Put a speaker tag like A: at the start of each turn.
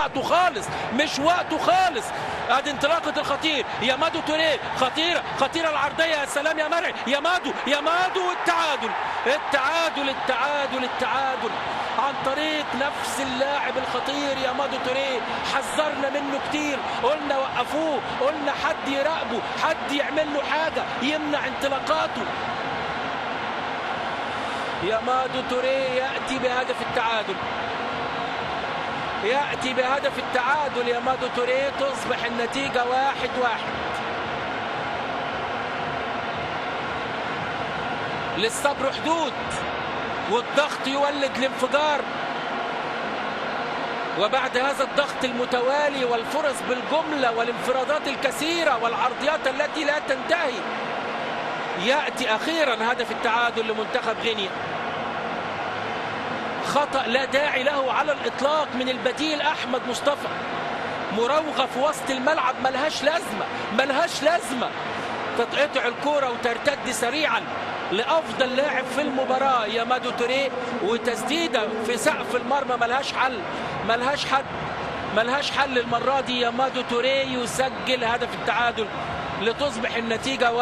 A: وقته خالص، مش وقته خالص. ادي انطلاقة الخطير يا مادو توريه، خطيرة خطيرة العرضية، يا سلام يا مرعي، يا مادو يا مادو، التعادل التعادل التعادل التعادل عن طريق نفس اللاعب الخطير يا مادو توريه. حذرنا منه كتير، قلنا وقفوه، قلنا حد يراقبه، حد يعمل له حاجة يمنع انطلاقاته. يا مادو توريه يأتي بهدف التعادل، يأتي بهدف التعادل يا مادو توريه، تصبح النتيجة 1-1. للصبر حدود، والضغط يولد الانفجار، وبعد هذا الضغط المتوالي والفرص بالجملة والانفرادات الكثيرة والعرضيات التي لا تنتهي، يأتي أخيرا هدف التعادل لمنتخب غينيا. خطأ لا داعي له على الإطلاق من البديل أحمد مصطفى، مراوغة في وسط الملعب ملهاش لازمة، ملهاش لازمة، تتقطع الكرة وترتد سريعا لأفضل لاعب في المباراة يا مادو توريه، وتسديدة في سقف المرمى ملهاش حل، ملهاش حد، ملهاش حل المرة دي. يا مادو توريه يسجل هدف التعادل لتصبح النتيجة